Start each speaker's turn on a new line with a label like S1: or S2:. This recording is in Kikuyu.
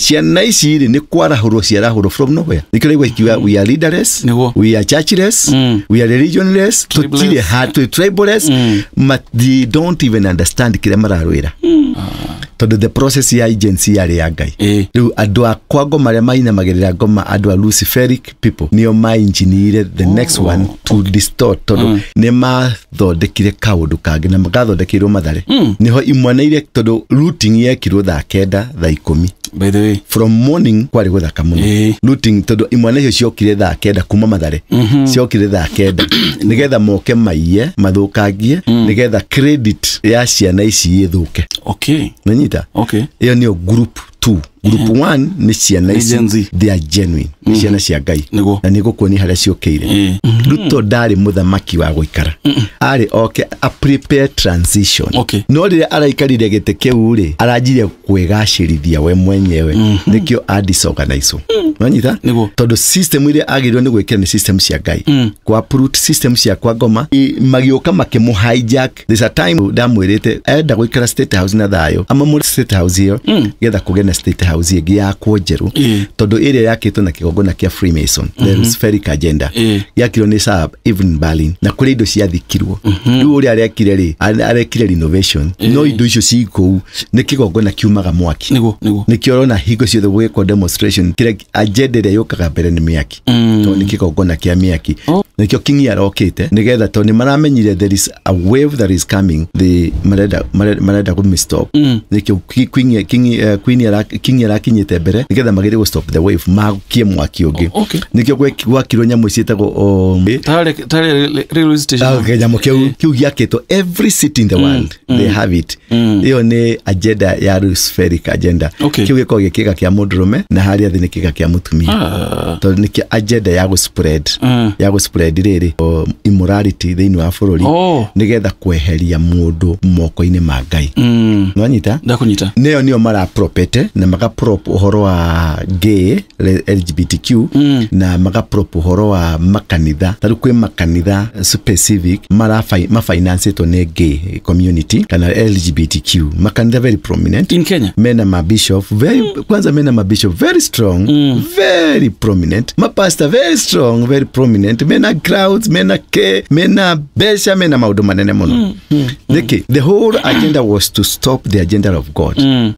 S1: Ciana ici rĩ, nĩ kwarahũrwo ciarahũrwo from nowhere. Nĩkĩo raigua ikiuga we are leaderless,
S2: Nĩguo.
S1: we are churchless, we are religionless,
S2: Tribeless.
S1: tũtirĩ hatũ, tribeless, but they don't even understand kĩrĩa mararwĩra, tondũ the process ya agency yarĩ ya Ngai. Rĩu andũ a kwa ngoma arĩa mainamagĩrĩra ngoma, andũ a luciferic people, nĩo mainjiniire the next one to distort, tondũ nĩ mathondekire kaũndũ kangĩ na gathondekeirwo Mathare. Nĩho imwana iria, tondũ looting yekirwo thaa 9, thaa 10.
S2: By the way,
S1: From morning kwarĩ gũthaka mũno. Looting, tondũ imwana icio ciokire thaa 9 kuma Mathare, ciokire thaa 9 nĩgetha moke maiye, mathũkangie, nĩgetha credit ya ciana ici ĩthũke. Nĩnyita?
S2: Okay.
S1: Ĩyo nĩyo group 2. Group 1 nĩ ciana ici.
S2: Gen Z.
S1: They are genuine, nĩ ciana cia Ngai. Na nĩ gũkuonia harĩa ciũkĩire. Ruto ndarĩ mũthamaki wa gũikara, arĩ oke a prepare transition. No rĩrĩa araikarire gĩtĩ kĩu rĩ, aranjirie kwĩgacĩrithia we mwenyewe, nĩkĩo adisorganizwo. Nonyita?
S2: Nĩguo.
S1: Tondũ system iria agĩrĩirwo nĩ gwĩkĩra nĩ system cia Ngai, kwa uproot system cia kwa ngoma. Magĩũka makĩmũ hijack. There's a time ndamwĩrĩte enda gũikara State House na thayũ, amamũre State House ĩyo, getha kũgĩe na State House ĩngĩ yakwo njerũ, tondũ ĩrĩa yakĩtwo na kĩgongona kĩa Freemason, the Luciferic agenda, yakirwo nĩ Sir Evelyn Berlin, na kũrĩ indo ciathikirwo. Rĩu ũrĩa arekire rĩ, arekire renovation, no indo icio ci kũu, nĩ kĩgongona kiumaga mwaki.
S2: Nĩguo, nĩguo.
S1: Nĩkĩo ũrona hingo ciothe gwĩkwo demonstration, kĩrĩa agenda ĩrĩa yũkaga mbere nĩ mĩaki, tondũ nĩ kĩgongona kĩa mĩaki. Nĩkĩo Kingi arokĩte, nĩgetha, tondũ nĩ maramenyire there is a wave that is coming, the marenda kũmĩ stop. Nĩkĩo Kingi arakinyĩte mbere, nĩgetha magerie gũ stop the wave, makie mwaki ũngĩ. Nĩkĩo gwakirwo nyamũ ciĩtagwo
S2: Tarĩ railway station.
S1: Ah, kanyamũ kĩu gĩakĩtwo, every city in the world they have it. Ĩyo nĩ agenda ya Luciferic agenda. Kĩu gĩkoragwo gĩ kĩga kĩa mũndũrũme, na harĩa thĩ nĩ kĩga kĩa mũtumia, tondũ nĩkĩo agenda ya gũ spread, ya gũ spread rĩrĩ immorality thĩinĩ wa bũrũri, nĩgetha kweheria mũndũ moko-inĩ ma Ngai. Nwanyita?
S2: Ndakũnyita.
S1: Nĩyo marapropete na magaprop ũhoro wa gay, LGBTQ, na magaprop ũhoro wa makanitha. Tarĩu kwĩ makanitha specific mafinancĩtwo nĩ gay community kana LGBTQ, makanitha very prominent
S2: In Kenya.
S1: Mena mabishop very, kwanza mena mabishop very strong, very prominent, mapastor very strong, very prominent, mena crowds, mena ke mena mbeca, mena maũndũ manene mũno. Nĩkĩ? The whole agenda was to stop the agenda of God.